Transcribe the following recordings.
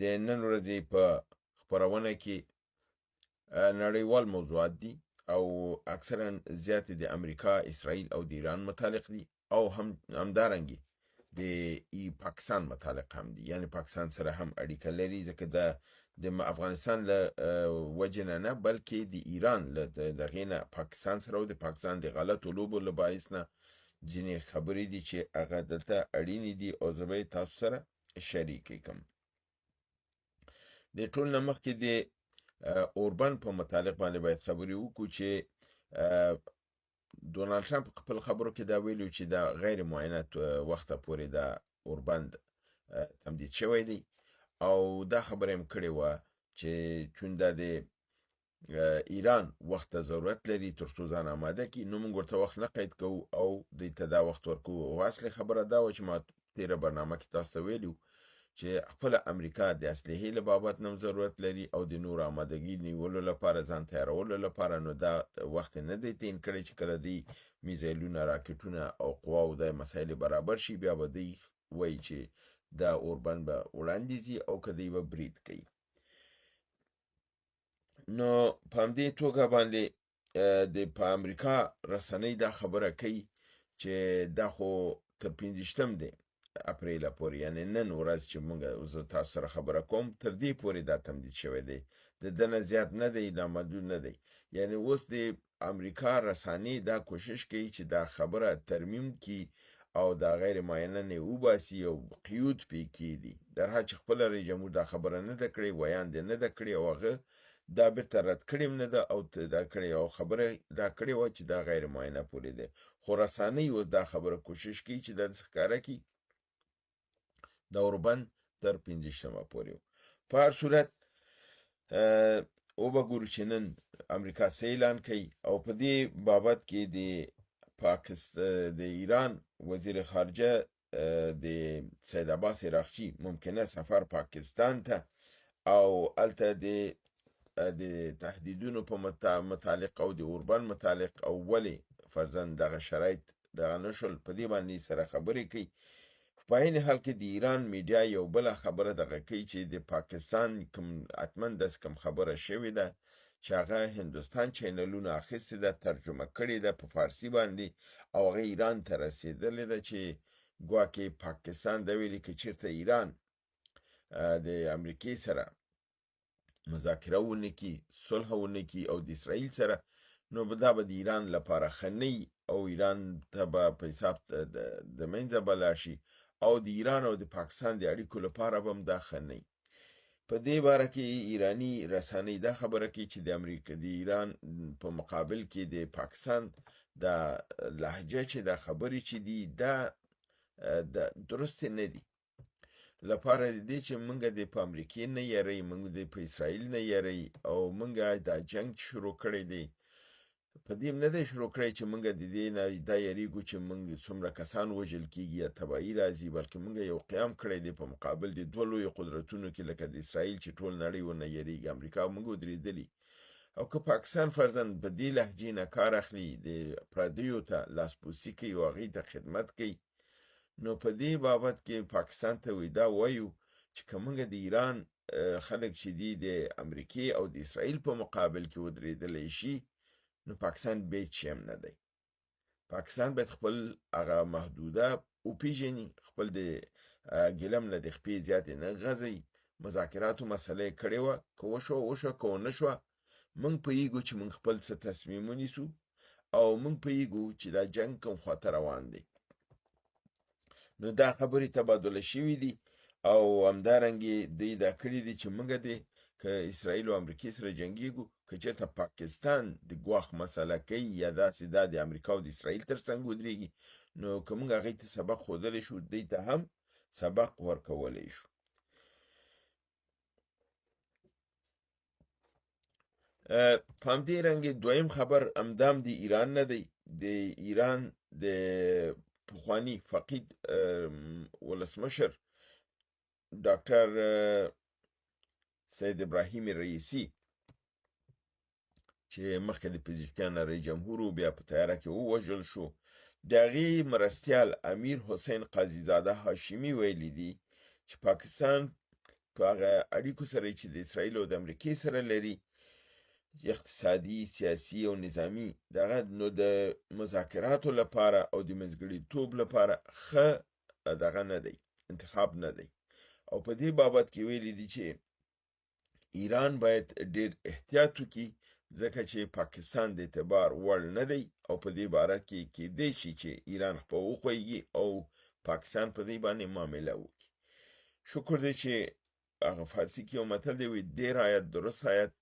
د نن ورځې په خپرونه کې نړیوال موضوعات دي او اکثرا زیات د امریکا، اسرائیل او د ایران متعلق دي او هم همدارنګه د پاکستان متعلق هم دي، یعنی پاکستان سره هم اړیکه لري، ځکه د افغانستان له وجې نه نه، بلکې د ایران له دغې نه پاکستان سره او د پاکستان د غلطو لوبو له باعث نه ځینې خبرې دي چې هغه دلته اړینې دي او زه به یې تاسو سره شریکې کړم. د ټول نه مخکې د اوربند په متعلق باندې باید خبرې وکړو چې ډونالد ټرمپ خپل خبرو کې دا ویلي چې دا غیر معینه وخته پورې دا اوربند تمدید شوی دی، او دا خبره هم کړې وه چې چون دا د ایران وخت ته ضرورت لري تر څو ځان آماده کړي، نو موږ ورته وخت نه قید کوو او دوی ته دا وخت ورکوو. او اصلي خبره دا وه چې ما تېره برنامه کې تاسو ته ویلي وو چې خپله امریکا د اسلحې له بابت نه هم ضرورت لري او د نورو آمادګي نیولو لپاره، ځان تیارولو لپاره، نو دا وخت یې نه دی تعین کړی چې کله دوی میزایلونه، راکټونه او قواو دا مسایل برابر شي، بیا به دوی وایي چې دا اوربند به وړاندې ځي او که دوی به برید کوي. نو په همدې توګه باندې د په امریکا رسنۍ دا خبره کوي چې دا خو تر 25 دی اپریل پورې، یعنی نن ورځ چې موږ زه تاسو سره خبره کوم، تر دې پورې دا تمدید شوی دی، د ده نه زیات نه دی، نامحدود نه دی. یعنی اوس د امریکا رسانې دا کوشش کوي چې دا خبره ترمیم کړي او دا غیر معینه نه وباسي او قیود پې کېږدي. در حال چې خپله رئیس جمهور دا خبره نه ده کړې، ویاند یې نه ده کړې، او هغه دا بیرته رد کړې هم نه ده او دا کړې او خبره دا کړې وه چې دا غیر معینه پورې دی. خو رسانۍ اوس دا خبره کوشش کوي چې دا داسې ښکاره کړي دا اوربند تر 25 پورې و. په هر صورت وبه ګورو چې نن امریکا څه اعلان کوي. او په دې بابت کې د ایران وزیر خارجه د سید عباس عراقچي ممکنه سفر پاکستان ته او هلته د تهدیدونو په متعلق او د اوربند متعلق او ولې فرضاً دغه شرایط دغه نشول، په دې باندې سره خبرې کوي. په عین حال کې د ایران میډیا یو بله خبره دغه کوي چې د پاکستان کوم حتماً داسې کوم خبره شوې ده چې هغه هندوستان چینلونه اخیستې ده، ترجمه کړې ده په فارسي باندې، او هغه ایران ته رسېدلې ده چې ګواکې پاکستان دا ویلي که چېرته ایران د امریکې سره مذاکره ونه کړي، صلح ونه کړي او د اسرائیل سره، نو دا به د ایران لپاره ښه نه وي او ایران ته به په حساب د منځه به لاړ شي او د ایران او د پاکستان د اړیکو لپاره به هم دا ښه نه وي. په دې باره کې ایراني رسنۍ دا خبره کوي چې د امریکا د ایران په مقابل کې د پاکستان دا لهجه چې دا خبرې چې دي دا درستې نه دي، لپاره د دې چې موږ د په امریکې نه یری، موږ د په اسرائیل نه یری او موږ دا جنګ شروع کړی دی، په دې هم نه دی شروع کړی چې موږ د دې نه دا یریږو چې موږ څومره کسان وژل کیږي یا تباهي راځي، بلکې موږ یو قیام کړی دی په مقابل د دوه لویو قدرتونو کې لکه د اسرائیل چې ټول نړۍ ونه یریږي، امریکا موږ ودرېدلي. او که پاکستان فرضاً په دې لهجې نه کار اخلي، د پردیو ته لاسپوڅي کوي او هغې ته خدمت کوي، نو په دې بابت کې پاکستان ته وایي دا وایو چې که موږ د ایران خلک چې دي د امریکې او د اسرائیل په مقابل کې ودرېدلی شي، نو پاکستان بې هېڅ شی هم نه دی. پاکستان باید خپل هغه محدوده وپېژني، خپل د ګیلم نه د خپې زیاتې نه غځوي. مذاکراتو مسله یې کړې وه، که وشوه وشوه، که ونه شوه موږ پوهېږو چې موږ خپل څه تصمیم ونیسو او موږ پوهېږو چې دا جنګ کوم خواته روان دی. نو دا خبرې تبادله شوې دي او همدارنګې دوی دا کړي دي چې موږ دې که اسرائیل او امریکې سره جنګیږو، که چېرته پاکستان د ګواښ مسله کوي یا داسې دا د امریکا او د اسرائیل تر څنګ ودرېږي، نو که موږ هغې ته سبق ښودلی شو، دوی ته هم سبق ورکولی شو. په همدې رنګ دویم خبر همدام د ایران نه دی، د ایران د پخواني فقید ولسمشر ډاکټر سید ابراهیم رئیسي چې مخکې د پزشکیان رئیس جمهور و، بیا په طیاره کې ووژل شو، د هغې مرستیال امیر حسین قاضي زاده هاشمي ویلي دي چې پاکستان په هغه اړیکو سره چې د اسرائیل او د امریکې سره لري، اقتصادي، سیاسي او نظامي دغه، نو د مذاکراتو لپاره او د منځګړیتوب لپاره ښه دغه نه دی، انتخاب نه دی. او په دې بابت کې ویلي دي چې ایران باید ډیر احتیاط وکړي، ځکه چې پاکستان د اعتبار وړ نه دی او په دې باره کې کیدای شي چې ایران خپه وښویږي او پاکستان په دې باندې معامله وکړي. شکر دی چې هغه فارسي کې یو متل دی، وایي دیر آید درست آید.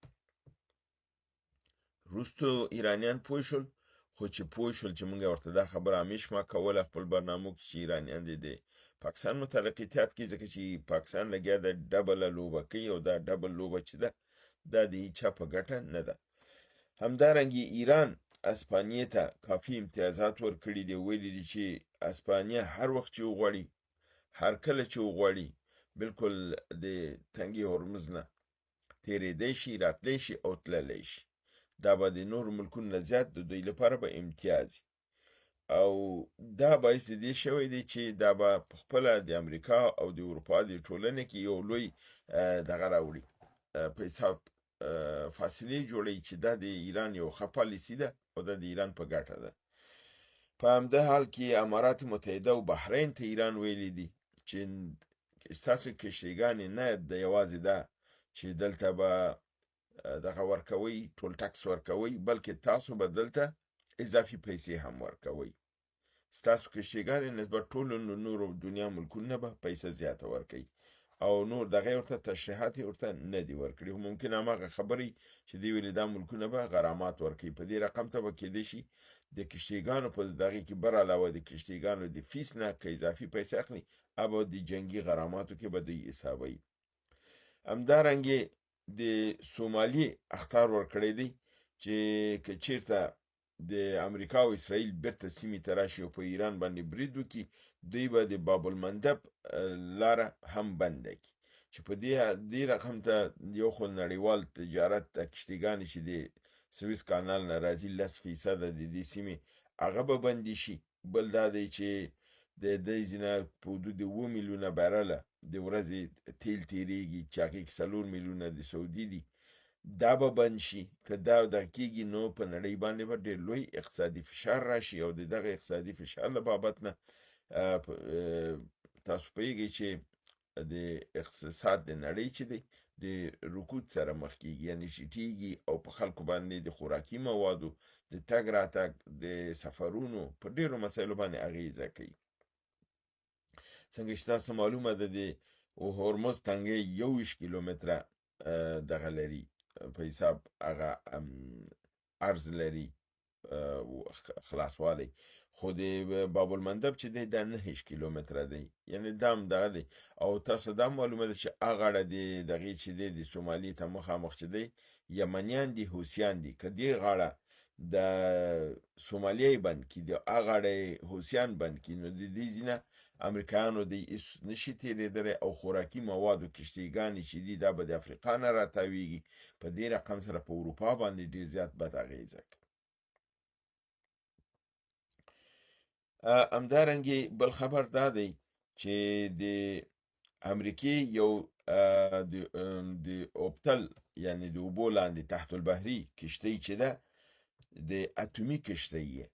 وروسته ایرانیان پوه شول، خو چې پوه شول چې موږ ورته دا خبره همیش ما کوله خپل برنامو کې چې ایرانیان دې د پاکستان متعلق احتیاط کوي، ځکه چې پاکستان لګیا ده ډبله لوبه کوي او دا ډبل لوبه چې ده دا د هیچا په ګټه نه ده. همدارنګه ایران اسپانیې ته کافي امتیازات ورکړي دي، ویلي دي چې اسپانیا هر وخت چې وغواړي، هر کله چې وغواړي، بالکل د تنګي هرمز نه تېرېدی شي، راتلی شي او تللی شي. دا به د نورو ملکونو نه زیات د دوی لپاره به امتیاز. او دا باعث د دې شوی دی چې دا به په خپله د امریکا او د اروپا د ټولنې کې یو لوی دغه راوړي، په حساب فاصلې جوړوي چې دا د ایران یو ښه پالیسي ده او دا د ایران په ګټه ده. په همدې حال کې امارات متحده او بحرین ته ایران ویلي دي چې ستاسو کښتیګانې نه د یوازې ده چې دلته به دغه ورکوي، ټول ټکس ورکوي، بلکې تاسو به دلته اضافي پیسې هم ورکوي. ستاسو کښتیګانې نسبت ټولو نورو دنیا ملکونو نه به پیسې زیاته ورکوي. او نور دغه ورته تشریحات یې ورته نه دي ورکړي. خو ممکن هماغه خبرې چې دی ویلي دا ملکونه به غرامات ورکوي، په دې رقم ته به کېدای شي د کښتیګانو په دغې کې بر علاوه د کښتیګانو د فیس نه که اضافي پیسې اخلي، به د جنګي غراماتو کې به دوی حسابوي. همدارنګې د سومالي اخطار ورکړی دی چې که چیرته د امریکا او اسرائیل بیرته سیمې ته راشي او په ایران باندې برید وکړي، دوی به د باب المندب لاره هم بنده کړي، چې په دې رقم ته یو خو نړیوال تجارت ته کښتیګانې چې د سویس کانال نه راځي 10% د دې سیمې هغه به بندې شي. بل دا دی چې د دې ځینه په حدود 7 میلیونه بیرله د ورځې تیل تیریږي چې هغې کې 4 میلیونه د سعودي دي، دا به بند شي. که دا دغه کېږي نو په نړۍ باندې به ډېر لوی اقتصادي فشار راشي او د دغه اقتصادي فشار له بابت نه تاسو پوهېږئ چې د اقتصاد د نړۍ چې دی د رکود سره مخ کېږي، یعنې ټیټېږي او په خلکو باندې د خوراکي موادو د تګ راتګ د سفرونو په ډېرو مسایلو باندې اغېزه کوي. څنګه چې تاسو معلومه ده د هرمز تنګی 21 کیلومتره دغه لري په حساب هغه عرض لري خلاصوالی، خو د باب المندب چې دی دا 9 کیلومتره دی، یعنې دا هم دغه دی. او تاسو دا معلومه ده چې هغه د دغې چې دی د سومالي ته مخامخ چې دی یمنیان دي، حوثیان دي، که دې غاړه د سومالیا بند کړي، د هغه غاړه حوثیان بند کړي، نو د دې ځینه امریکایانو دی هېڅ نشي تېرېدلی او خوراکي موادو کښتیګانې چې دي دا به د افریقا نه راتاویږي، په دې رقم سره په اروپا باندې ډېر زیات بد اغېزه کوي. همدارنګې بل خبر دا دی چې د امریکې یو د اوبتل یعنې د اوبو لاندې تحت البحري کښتۍ چې ده د اتومي کښتۍ یې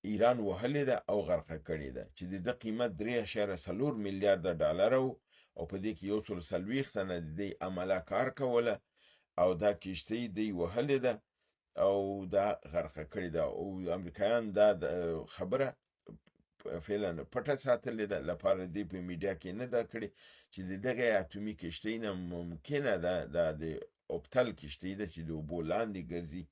ایران وهلې ده او غرقه کړې ده، چې د ده قیمت 3.4 میلیارده ډالره و او په دې کې 140 تنه د دې عمله کار کوله او دا کښتۍ دی وهلې ده او دا غرقه کړې ده. او امریکایان دا خبره فعلا پټه ساتلې ده، لپاره دې په میډیا کې نه ده کړې چې د دغې اتومي کښتۍ نه ممکنه ده دا د اوبتل کښتۍ ده چې د اوبو لاندې ګرځي،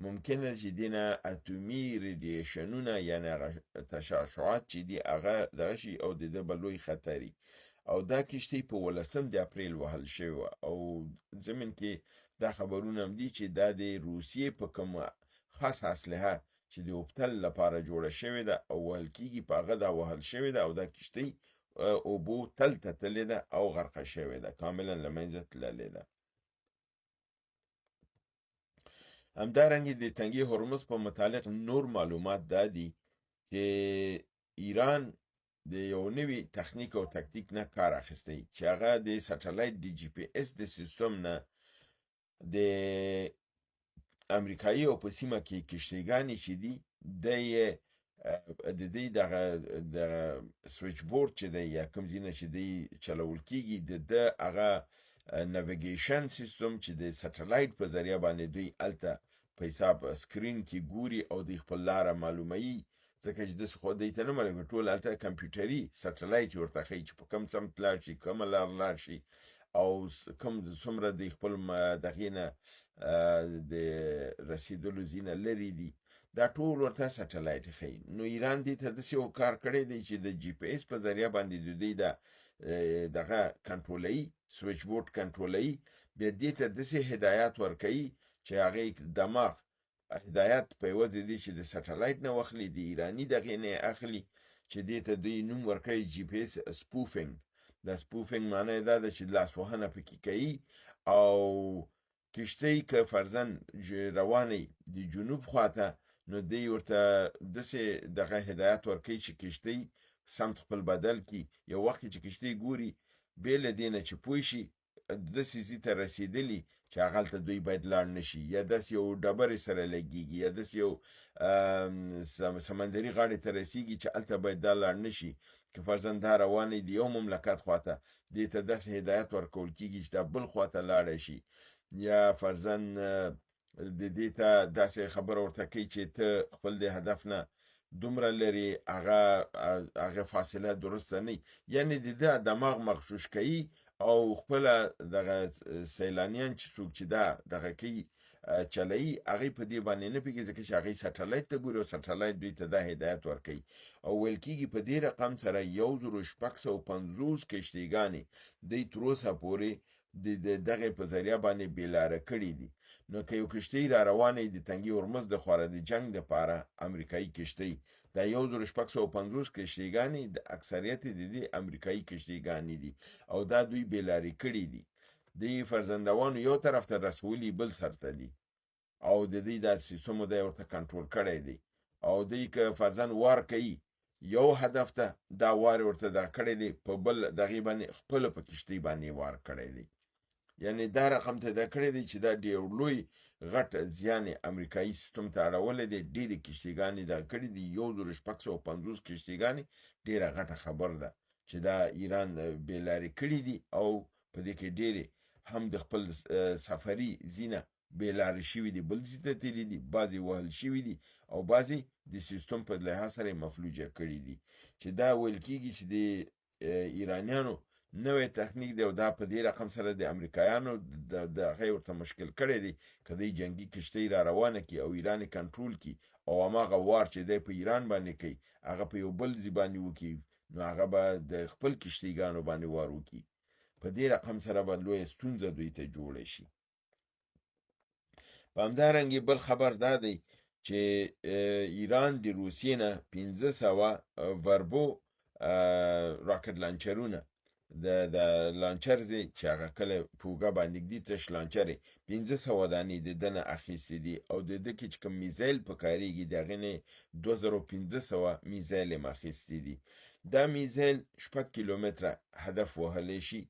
ممکنه ده چې دې نه اتومي ریډیشنونه یعنې هغه تشعشعات چې دي هغه دغه شي او د ده به لوی خطر وي. او دا کښتۍ په 18 د اپریل وهل شوې وه او ضمن کې دا خبرونه هم دي چې دا د روسیې په کومه خاصه اسلحه چې د اوبتل لپاره جوړه شوې ده او وهل کېږي په هغه دا وهل شوې ده او دا کښتۍ اوبو تل ته تللې ده او غرقه شوې ده، کاملا له منځه تللې ده. همدارنګه د تنګي هرمز په متعلق نور معلومات دا دي چې ایران د یو نوي تخنیک او تکتیک نه کار اخیستی چې هغه د سټلایټ د جی پی اس د سیستم نه د امریکایي او په سیمه کې کشتیګانې چې دي، د د دې دغه د سویچ بورډ چې دی یا کوم ځای نه چې دی چلول کیږي، د ده هغه navigation سیستم چې د سټلایټ په ذریعه باندې دوی هلته په حساب screen کې ګوري او دوی خپل لاره معلوموي، ځکه چې داسې خو دوی ته نه معلومېږي، ټول هلته کمپیوټري سټلایټ ورته ښیي چې په کوم سمت لاړ شي، کومه لار لاړ شي او کوم څومره دوی خپل دغې نه د رسېدلو ځینه لرې دي، دا ټول ورته سټلایټ ښیي. نو ایران دې ته داسې یو کار کړی دی چې د جی پی اس په ذریعه باندې د دوی دغه کنټرولوي، سویچ بورډ کنټرولوي، بیا دې ته داسې هدایات ورکوي چې هغې دماغ هدایت په عوض د دې چې د سټلایټ نه واخلي، د ایراني دغې نه یې اخلي، چې دې ته دوی نوم ورکړی جی پی اس spoofing. د spoofing معنی دا ده چې لاسوهنه پکې کوي او کشتۍ که فرضاً روانې د جنوب خواته، نو دوی ورته داسې دغه هدایت ورکوي چې کشتۍ سمت خپل بدل کړي. یو وخت چې کشتۍ ګوري بې له دې نه چې پوه شي داسې ځای ته رسېدلي چې هغلته دوی باید لاړ نه شي، یا داسې یو ډبرې سره لګېږي، یا داسې یو سمندري غاړې ته رسېږي چې هلته باید دا لاړ نه شي. که فرضاً دا روانې د یو مملکت خواته، دې ته داسې هدایت ورکول کېږي چې دا بل خواته لاړه شي، یا فرضاً د دې ته داسې خبره ورته کوي چې ته خپل د هدف نه دومره لرې، هغه فاصله درسته نه، یعنې د ده دماغ مغشوش کوي او خپله دغه سیلانیان چې څوک چې دا دغه کوي چلوي، هغوی په دې باندې نه پوهېږي، ځکه چې هغوی سټلایټ ته ګوري او سټلایټ دوی ته دا هدایت ورکوي. او ویل کېږي په دې رقم سره 1650 کشتیګانې دوی تر اوسه پورې د دغې په ذریعه باندې بېلاره کړي دي. نو که یو کشتۍ را روانه د تنګي هرمز د خواره د جنګ دپاره امریکایي کشتۍ، دا 1650 کشتیګانې د اکثریت د دې امریکایي کشتیګانې دي او دا دوی بېلارې کړي دي. دوی فرزندوانو یو طرف ته رسولي بل سر ته دي او د دوی دا سیستم دی ورته کنټرول کړی دی. او دوی که فرضاً وار کوي یو هدف ته، دا وار ورته دا کړی دی، په بل دغې باندې خپله په کشتۍ باندې وار کړی دی. یعنې دا رقم ته دا کړی دی چې دا ډېر لوی غټ زیان یې امریکایي سیستم ته اړولی دی. ډېرې کشتیګانې دا کړي دي، 1650 کشتیګانې ډېره غټه خبر ده چې دا ایران بېلارې کړي دي او په دې کې ډېرې هم د خپل سفري ځینه بېلارې شوي دي، بل ځای ته تللي دي، بعضې وهل شوي دي او بعضې د سیستم په لحاظ سره یې مفلوجه کړي دي. چې دا ویل کېږي چې د ایرانیانو نوی تخنیک دی او دا په دې رقم سره د امریکایانو د هغې ورته مشکل کړی دی. که دی جنګي کشتۍ را روانه کړي او ایران یې کنټرول کړي او هماغه وار چې دی په ایران باندې کوي هغه په یو بل ځای باندې وکړي، نو هغه به د خپل کشتیګانو باندې وار وکړي. په دې رقم سره به لویه ستونزه دوی ته جوړه شي. په همدارنګې بل خبر دا دی چې ایران د روسیې نه 500 وربو راکټ لانچرونه د لانچر دی چې هغه کله په اوږه باندې ږدي تش لانچر یې 500 دانې د ده نه اخیستې دي او د ده کې چې کوم میزایل پکارېږي د هغې نه 2500 میزایل یې اخیستې دي. دا میزایل 6 کیلومتره هدف وهلی شي،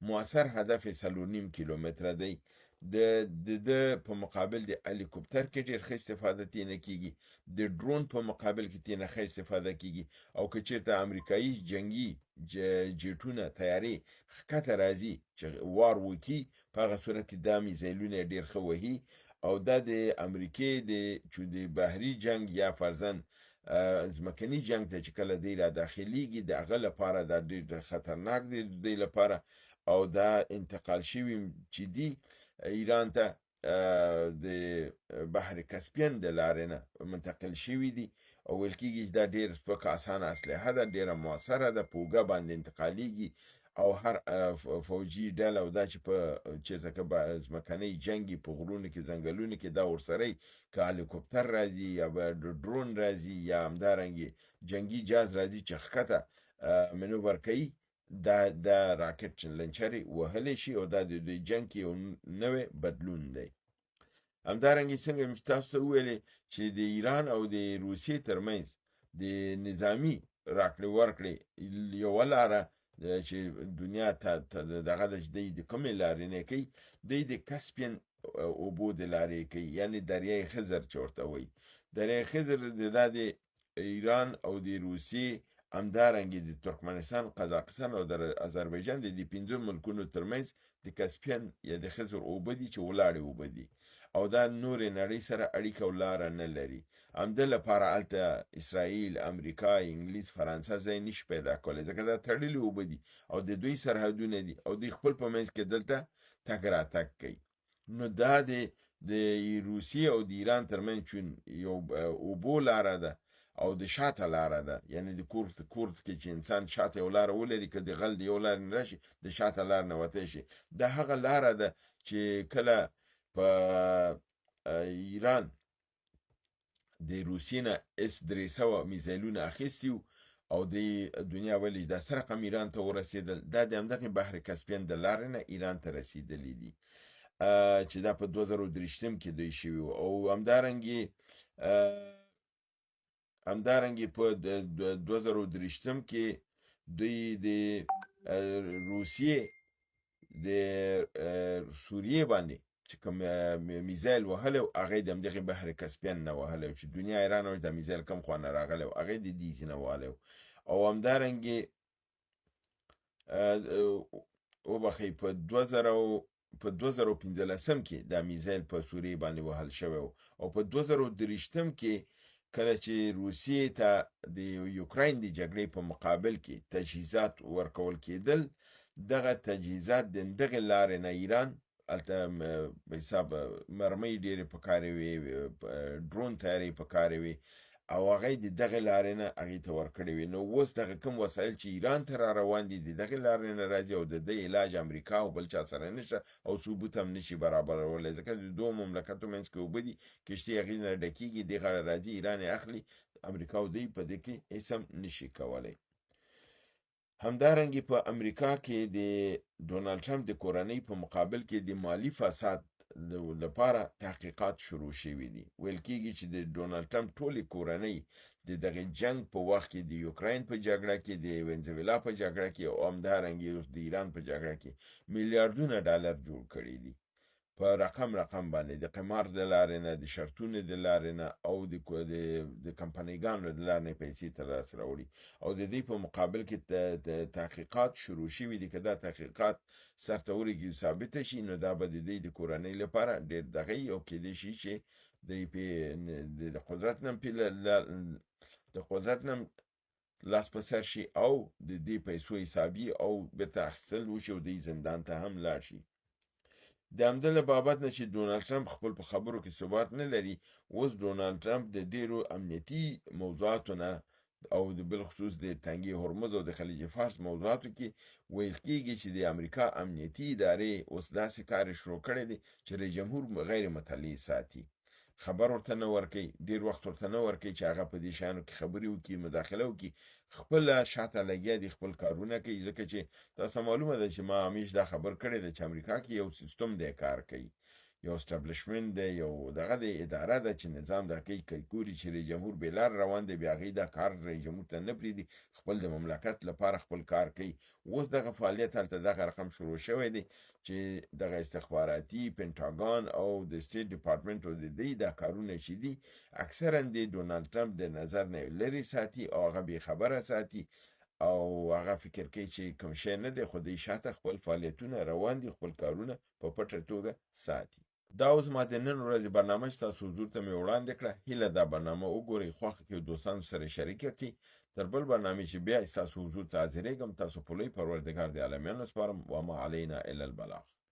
مؤثر هدف یې 4.5 کیلومتره دی. د ده په مقابل د هلیکوپتر کې ډېر ښه استفاده ترې نه کېږي، د ډرون په مقابل کې ترې نه ښه استفاده کېږي. او که چېرته امریکایي جنګي جیټونه طیارې ښکته راځي چې وار وکړي، په هغه صورت کې دا میزایلونه ډېر ښه وهي. او دا د امریکې د چې د بحري جنګ یا فرضاً ځمکني جنګ ته چې کله دی را داخلېږي د هغه لپاره دا ډېر خطرناک دی د دوی لپاره. او دا انتقال شوي چې دي ایران ته د بحر کسپین د لارې نه منتقل شوي دي او ویل کېږي چې دا ډېر سپکه اسانه اسلحه ده، ډېره موثره ده، په اوږه باندې انتقالېږي او هر فوجي ډله او دا چې په چېرته که ځمکنۍ جنګ په غرونو کې ځنګلونو کې دا ورسره وي، که هلیکوپتر راځي یا به ډرون راځي یا همدارنګې جنګي جاز راځي چې ښکته منوور کوي، دا راکټ لنچر یې وهلی شي او دا د دوی جنګ کې یو نوی بدلون دی. همدارنګې څنګه مې چې تاسو ته وویلې چې د ایران او د روسیې ترمنځ د نظامي راکړې ورکړې یوه لاره چې دنیا ته دغه د چې دی د کومې لارې نه کوي، دی د کسپین اوبو د لارې کوي، یعنی دریای خزر چې ورته وایي. دریای خزر د دا د ایران او د روسیې، همدارنګه د ترکمنستان، قزاقستان او د آذربایجان د دې پنځو ملکونو ترمنځ د کسپین یا د خزر اوبه دي چې ولاړې اوبه دي، او دا نورې نړۍ سره اړیکه او لاره نه لري. همده لپاره هلته اسرائیل، امریکا، انګلیس، فرانسه ځای نشي پیدا کولی، ځکه دا تړلې اوبه دي او د دوی سرحدونه دي او دوی خپل په منځ کې دلته تګ راتګ کوي. نو دا د روسیې او د ایران ترمنځ چون یو اوبو لاره ده او د شاته لاره ده، یعنی د کور کې چې انسان شاته یو لاره ولري، که د غل د یو لارې نه راشي د شاته لار نه وتی شي. دا هغه لاره ده چې کله په ایران د روسیې نه اس 300 میزایلونه اخیستي وو او د دنیا ویل چې دا څه رقم ایران ته ورسېدل، دا د همدغې بحر کسپین د لارې نه ایران ته رسېدلي دي، چې دا په 2023 کې دوی شوي وو. او همدارنګې په 2023 کې دوی د روسیې د سوریې باندې چې کوم میزایل وهلی و، هغه یې د همدغې بحر کسپین نه وهلی و چې دنیا حیرانه وه چې دا میزایل کوم خوا نه راغلی و، هغه یې د دې ځای نه وهلی و. او همدارنګې وبخښئ، په 2015 کې دا میزایل په سوریې باندې وهل شوی و. او په 2023 کې کله چې روسیې ته د یوکراین د جګړې په مقابل کې تجهیزات ورکول کېدل، دغه تجهیزات د همدغې لارې نه ایران هلته په حساب مرمۍ ډېرې پکارې وې، ډرون تیارې پکارې وې، او هغه یې د دغې لارې نه هغې ته ورکړې وې. نو اوس دغه کوم وسایل چې ایران ته را روان دي د دغې لارې نه راځي، او د دې علاج امریکا او بل چا سره نشته او ثبوت هم نشي برابرولی، ځکه د دوو مملکتو منځ کې اوبه دي، کښتۍ هغې نه ډکېږي، دې غاړه راځي، ایران یې اخلي، امریکا او دوی په دې کې هېڅ هم نشي کولی. همدارنګه په امریکا کې د ډونالد ټرمپ د کورنۍ په مقابل کې د مالي فساد لپاره تحقیقات شروع شوي دي. ویل کیږي چې د ډونالد ټرمپ ټولې کورنۍ د دغه جنگ په وخت کې د یوکراین په جګړه کې، د ونزویلا په جګړه کې او همدارنګه اوس د ایران په جګړه کې میلیاردونه ډالر جوړ کړي دي، په رقم رقم باندې، د قمار د لارې نه، د شرطونو د لارې نه او د کمپنیګانو د لارې نه پیسې ترلاسه راوړي. او د دې په مقابل کې تحقیقات شروع شوي دي. که دا تحقیقات سرته ورسېږي ثابته شي، نو دا به د دې د کورنۍ لپاره ډېر دغه وي، او کېدای شي چې دی پې د قدرت نه هم پې د قدرت نه هم لاس په سر شي او د دې پیسو حسابي او بېرته اخیستل وشي او دی زندان ته هم لاړ شي. د همده له بابت نه چې ډونالد ټرمپ خپل په خبرو کې ثبات نه لري، اوس ډونالد ټرمپ د ډېرو امنیتي موضوعاتو نه او د بالخصوص د تنګې هرمز او د خلیج فارس موضوعاتو کې ویل کېږي چې د امریکا امنیتي ادارې اوس داسې کار شروع کړی دی چې رئیس جمهور غیر مطلع ساتي، خبر ورته نه ورکوي، ډېر وخت ورته نه ورکوي چې هغه په دې شیانو کې خبرې وکړي، مداخله وکړي، خپله شاته لګیا دي، خپل کارونه کوي. ځکه چې تاسو معلومه ده چې ما همیش دا خبر کړې ده چې امریکا کې یو سیستم دی کار کوي، یو اسټابلیشمنت دی، یو دغه دی اداره ده چې نظام دا کوي. که ګوري چې رئیس جمهور بې لارې روان دی، بیا هغوی دا کار رئیس جمهور ته نه پرېږدي، خپل د مملکت لپاره خپل کار کوي. اوس دغه فعالیت هلته دغه رقم شروع شوی دی چې دغه استخباراتي پنټاګون او د سټیټ ډپارټمنټ او د دوی دا کارونه چې دي اکثرا د ډونالد ټرمپ د نظر نه لرې ساتي او هغه بې خبره ساتي او هغه فکر کوي چې کوم شی نه دی، خو دوی شاته خپل فعالیتونه روان دي، خپل کارونه په پټه توګه ساتي. دا اوس ما د نن ورځې برنامه چې تاسو حضور ته مې وړاندې کړه، هیله دا برنامه وګورئ، خوښه کړئ، دوستانو سره شریکه کړئ. تر بل برنامې چې بیا ستاسو حضور ته حاضرېږم، تاسو په لوی پروردګار د عالمیانو سپارم. وما علینا الا البلاغ.